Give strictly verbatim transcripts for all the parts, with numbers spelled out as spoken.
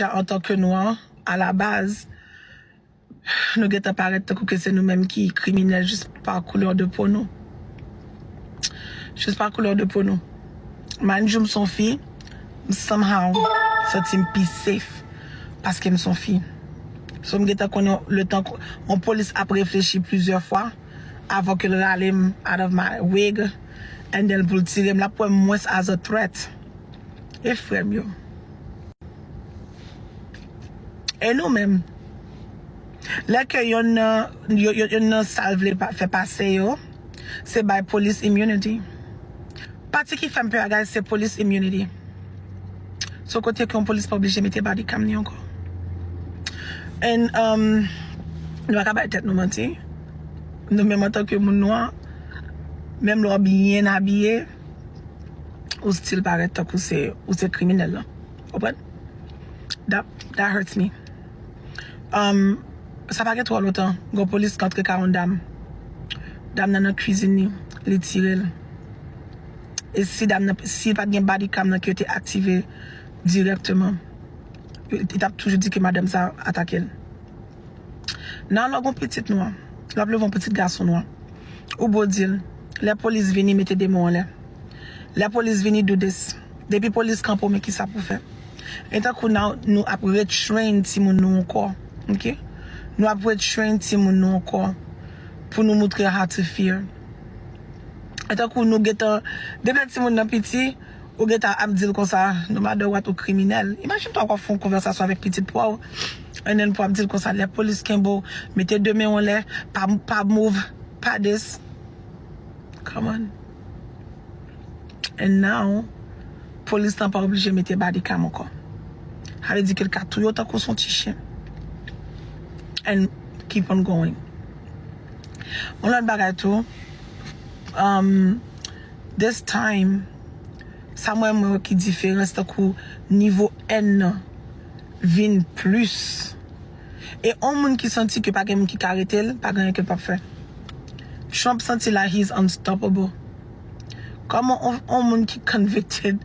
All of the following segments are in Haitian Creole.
Deja, antanke nwa, alabaz, nou gentan parèt tankou ke se nou menm ki kriminèl jis pa koulè de po nou. Jis pa koulè de po nou. Mind you, m se yon fi, m somehow santi m pi safe paske m se yon fi. So, m gentan konnen letan yon polis ap reflechi plizyè fwa avan ke l rale m out of my wig, and then pou l tire m, l ap wè m mwens as a threat. E frè m yo. E nou menm, lè ke yonn nan, yo- yo- yonn nan sa l vle pa- fè pase yo, se bay police immunity. Pati ki fè m pè a, guys, se police immunity. Se yon kote ke yon polis pa oblije mete body cam li ankò. And, um, nou pa ka bay tèt nou manti. Nou menm antanke moun nwa, menm lè w byen abiye, ou still parèt tankou se, ou se kriminèl lan. Konprann? That, that hurts me. Um, sa pa gen twò lontan, gon polis k antre kay yon dam. Dam nan nan kwizin li, li tire l. E si dam nan, si pa t gen body cam nan ke yo te aktive dirèkteman, yo- li t ap toujou di ke madanm sa atake l. Nan lè w gon pitit nwa, l ap leve yon pitit gason nwa. Ou bo di l, lè polis vini, mete de men w anlè. Lè polis vini, do this. Depi polis kanpe w, men kisa pou w fè. E tankou nou, nou ap retrain timoun nou ankò. Ok? Nou ap retrain timoun nou ankò pou nou moutre how to fear. E tankou nou gentan, depi lè timoun nan piti, ou gentan ap di l konsa, no matter what, ou kriminèl. Imajine w ap fè yon konvèsasyon avèk pitit pa w, and then pou ap di l konsa, lè polis kenbe w, mete de men w anlè, pa, pa move, pa this. Come on. And now, polis lan pa oblije mete body cam ankò. Sa vle di ke l ka touye w tankou se yon ti chen. And keep on going. Yon lòt bagay tou, um, this time, sa mwen, mwen wè ki diferans tankou nivo èn nan vin plis. E yon moun ki santi ke pa gen moun ki ka rete l, pa gen anyen ke l p ap fè. Trump santi la, he's unstoppable. Kòman on, on moun ki convicted,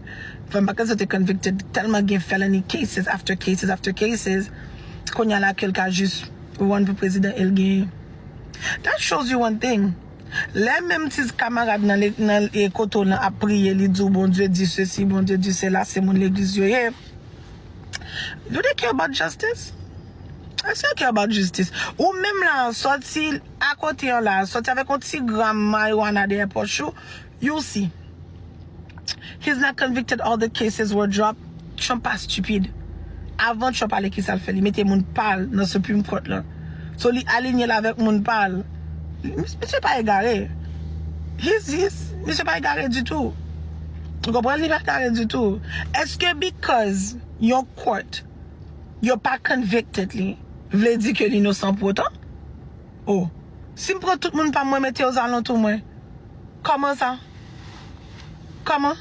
fè m pa kwè se te convicted, tèlman gen felony cases after cases after cases, kounye a la ke l ka jis run pou prezidan e l genyen. That shows you one thing. Lè menm ti kamarad nan, le- nan e kote w nan ap priye, li di w Bondye di sesi, Bondye di sela, se moun legliz yo ye. Do they care about justice? Èske yo care about justice? Ou menm la, sòti akote an la, sòti avèk yon ti gram marijuana dèyè pòch ou, you see. He's not convicted, all the cases were dropped. Trump pa stupid. Avan Trump ale, kisa l fè? Li mete moun pa l nan Supreme Court lan. So, li alinye l avèk moun pa l. Mis- Misye pa egare. He's, he's, misye pa egare ditou. Ou konprann? Li pa egare ditou. Èske because yon court, yo pa convicted li, vle di ke li inosan pou otan? Oh. Si m pran tout moun pa m, mwen mete yo zalantou mwen, kòman sa? Kòman?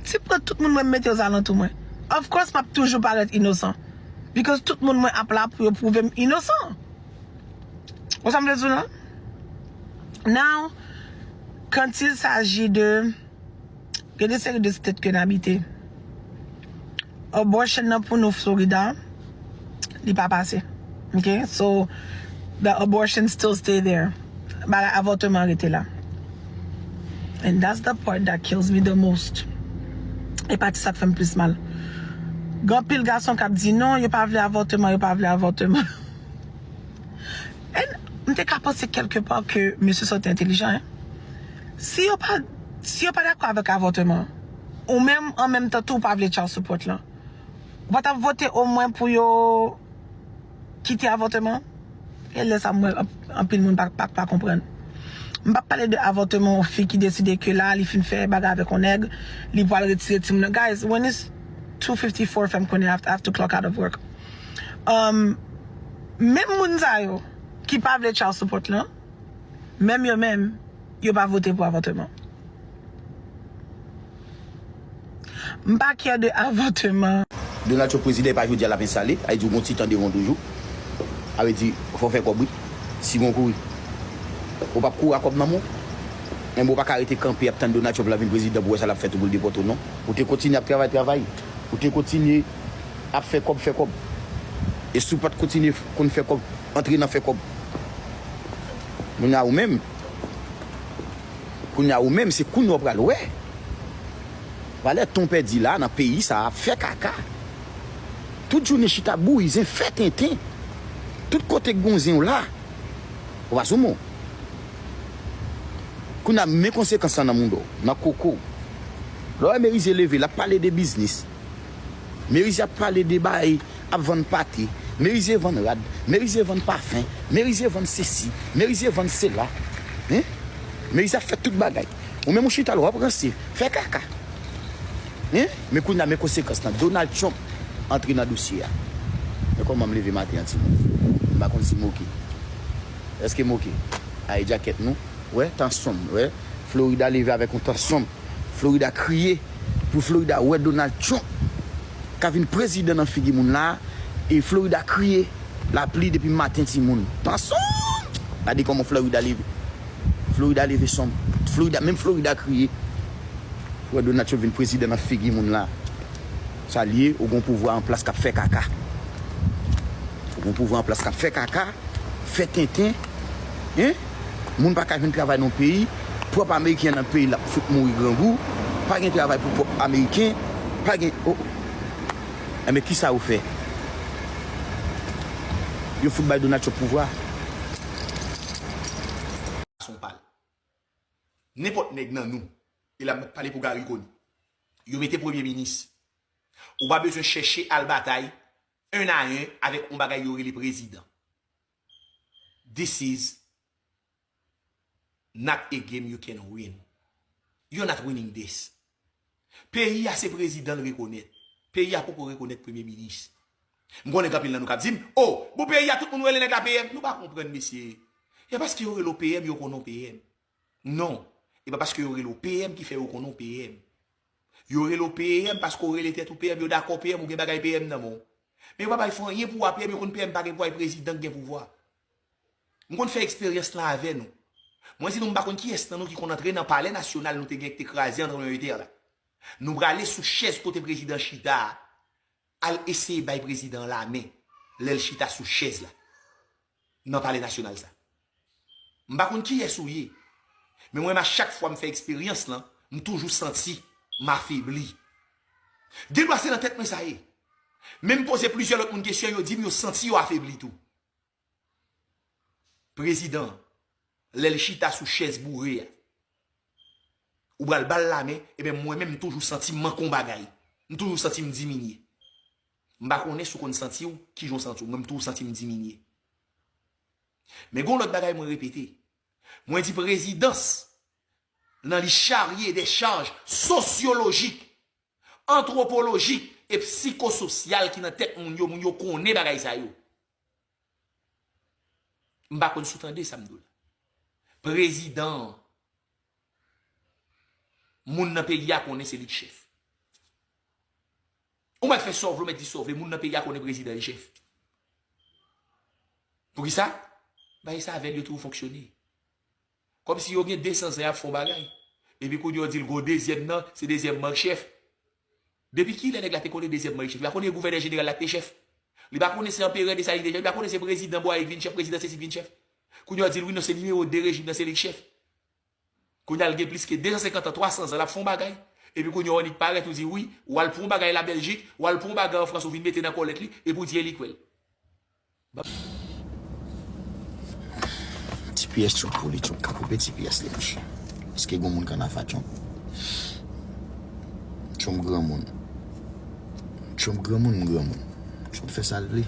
Si m pran tout moun mwen, m mete yo zalantou mwen, of course, m ap toujou parèt inosan. Because tout moun mwen ap la pou yo pwouve m inosan. Ou sa m vle di w la? Now, quand il s'agit de, gen de seri de state ke n abite. Abortion nan pou nou Florida, li pa pase. Ok? So, the abortion still stay there. Bagay avòtman rete la. And that's the part that kills me the most. E pati sa k fè m plis mal. Gen anpil gason k ap di non, yo pa vle avòtman, yo pa vle avòtman. And m te ka panse kèlke pa ke mesye sa yo te entelijan, hein. Si yo pa, si yo pa dakò avèk avòtman, ou menm an menm tan tou ou pa vle child support lan, ou pa t ap vote omwen pou yo kite avòtman? E lè sa m wè anp- anpil moun pa, pa, pa konprann. M p ap pale de avòtman yon fi ki deside ke la li fin fè bagay avèk yon nèg, li pral retire timoun nan. Guys, when it's two fifty-four, fè m konnen I have, I have to clock out of work. Um, menm moun sa yo ki pa vle child support lan, menm yo menm, yo pa vote pou avòtman. M pa care de avòtman. Donald Trump prezidan, e pa jodi a l ap enstale, sa vle di w gon ti tan devan w toujou. Sa vle di, fò w fè kòb wi. Si gon kouri, ou p ap kouri a kòb nan men w. Enben ou pa ka rete kanpe ap tann Donald Trump la vin prezidan pou w wè sa l ap fè tou pou l depòte w non. Ou te kontinye ap travay, travay. Ou te kontinye Ap fè kòb, fè kòb. E si w pa t kontinye f- konn fè kòb, antre nan fè kòb. Kounye a ou menm, kounye a ou menm, se kounye a w pral wè. Valè ton pèdi la nan peyi sa a, fè kaka. Tout jounen chita bouyi, zen fè tenten. Tout kote k gon zen w la, ou pa sou mo. Kounye a men konsekans lan nan mouda w, nan koko w. Lè w wè Merize leve, l ap pale de biznis. Merize ap pale de bagay, ap vann pate. Merize vann rad. Merize vann pafen. Merize vann sesi. Merize vann sela. Hein? Merize ap fè tout bagay. Ou menm ou chita la, w ap ranse. Fè kaka. Hein? Men kounye a men konsekans lan. Donald Trump antre nan dosye a. Men kòman m leve maten an timoun. M pa konn si m oke. Èske m oke? Ay, djakèt nou. Wè, tan sonm, wè. Florida leve avèk yon tan sonm. Florida kriye pou Florida wè Donald Trump ka vin prezidan nan figi moun la. E Florida kriye. Lapli depi maten timoun. Tan sonm! Gade kòman Florida leve. Florida leve sonm. Florida, menm Florida kriye. Wè Donald Trump vin prezidan nan figi moun la. Sa l ye, ou gon pouvwa an plas k ap fè kaka. Ou gon pouvwa an plas k ap fè kaka, fè tenten. Hein? Moun pa ka jwenn travay nan peyi, pwòp ameriken nan peyi l ap fout mouri grangou. Pa gen travay pou pwòp ameriken. Pa gen, oh. Enben kisa yo fè? Yo fout bay Donald Trump pouvwa. Son pal. Nenpòt nèg nan nou, e la m pale pou Garry Conille, yo mete premye minis. Ou pa bezwen chèche al batay en a en avèk yon bagay yo rele prezidan. This is not a game you can win. You're not winning this. Peyi a se prezidan l rekonèt. Peyi a poko rekonèt premye minis. M konnen gen anpil nan nou k ap di m, oh, bon peyi a tout moun rele nèg la P M. Nou pa konprann mesye. E paske yo rele w P M, yo konnen w P M. Non. E pa paske yo rele w P M ki fè yo konnen w P M. Yo rele w P M paske w rele tèt ou P M, yo dakò P M, ou gen bagay P M nan men w. Men yo pa bay fè anyen pou w a P M, yo konn P M pa gen pouvwa, e prezidan k gen pouvwa. M konn fè eksperyans lan avè nou. Mwen di nou m pa konn kiyès nan nou ki konn antre nan palè nasyonal nou te gen ki te kraze an tranblemanntè la. Nou prale sou chèz kote prezidan chita a, al eseye bay prezidan an lamen lè l chita sou chèz la nan palè nasyonal sa. M pa konn kiyès ou ye, men mwen menm a chak fwa m fè eksperyans lan, m toujou santi m afebli. Gendwa se nan tèt mwen sa ye. Men m poze plizyè lòt moun kesyon, yo di m yo santi yo afebli tou. Prezidan, lè l chita sou chèz boure a, ou pral ba l lamen, ebyen mwen menm m toujou santi m manke yon bagay. M toujou santi m diminye. M pa konnen si w konn santi w, kijan w santi w, mwen m toujou santi m diminye. Men gen yon lòt bagay mwen repete. Mwen di prezidans lan li charye de chaj sosyolojik, antwopolojik e psikososyal ki nan tèt moun yo, moun yo konnen bagay sa yo. M pa konn si w tande sa m di w la. Prezidan an, moun nan peyi a konnen se li k chèf. Ou mèt fè sa w vle, ou mèt di sa w vle, moun nan peyi a konnen prezidan e chèf. Poukisa? Bagay sa avè l yo toujou fonksyone. Kòmsi yo gen de san zan y ap fè yon bagay. Epi kounye yo di l gon dezyèm nan, se dezyèm man k chèf. Depi kilè nèg la te konnen dezyèm man k chèf? Li pa konnen gouvènè jeneral la k te chèf? Li pa konnen se anperè Desalin te chèf? Li pa konnen se prezidan Bwayik vin chèf, prezidan sesi vin chèf? Kounye yo di l wi non, se nimewo de rejim nan, se li k chèf. Kounye a l gen plis ke de san senkant an, twa san zan, l ap fè yon bagay. Epi kounye a w annik parèt, ou di wi, w al pran yon bagay Labèljik, w al pran yon bagay an Frans, ou vin mete nan kòlèt li, epi w di e li k fè l. T P S Trump pou li, Trump ka koupe T P S li, monchè. Èske gon moun k ann afa Trump? Trump granmoun. Trump granmoun, m granmoun. Trump fè sa l vle.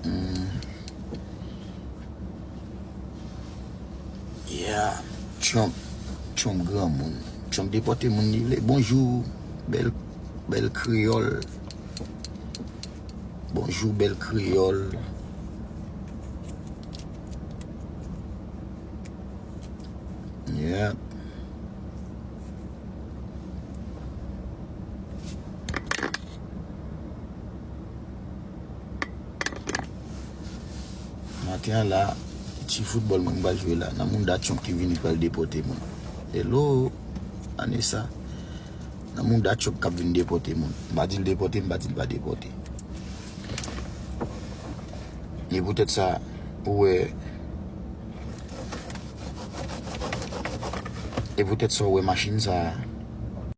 Hmm. Yeah. Trump. Trump granmoun. Trump depòte moun li vle. Bonjou, bèl, bèl kreyòl. Bonjou, bèl kreyòl. Yeah. Maten an la, ti foutbòl mwen m pral jwe la. Nan mounda Trump ki vini pral depòte moun. Hello, Anessa. Mouda Trump k ap vin depòte moun. M pa di l depòte, m pa di l pa depòte. E poutèt sa, ou wè, e poutèt sa, ou wè machin sa,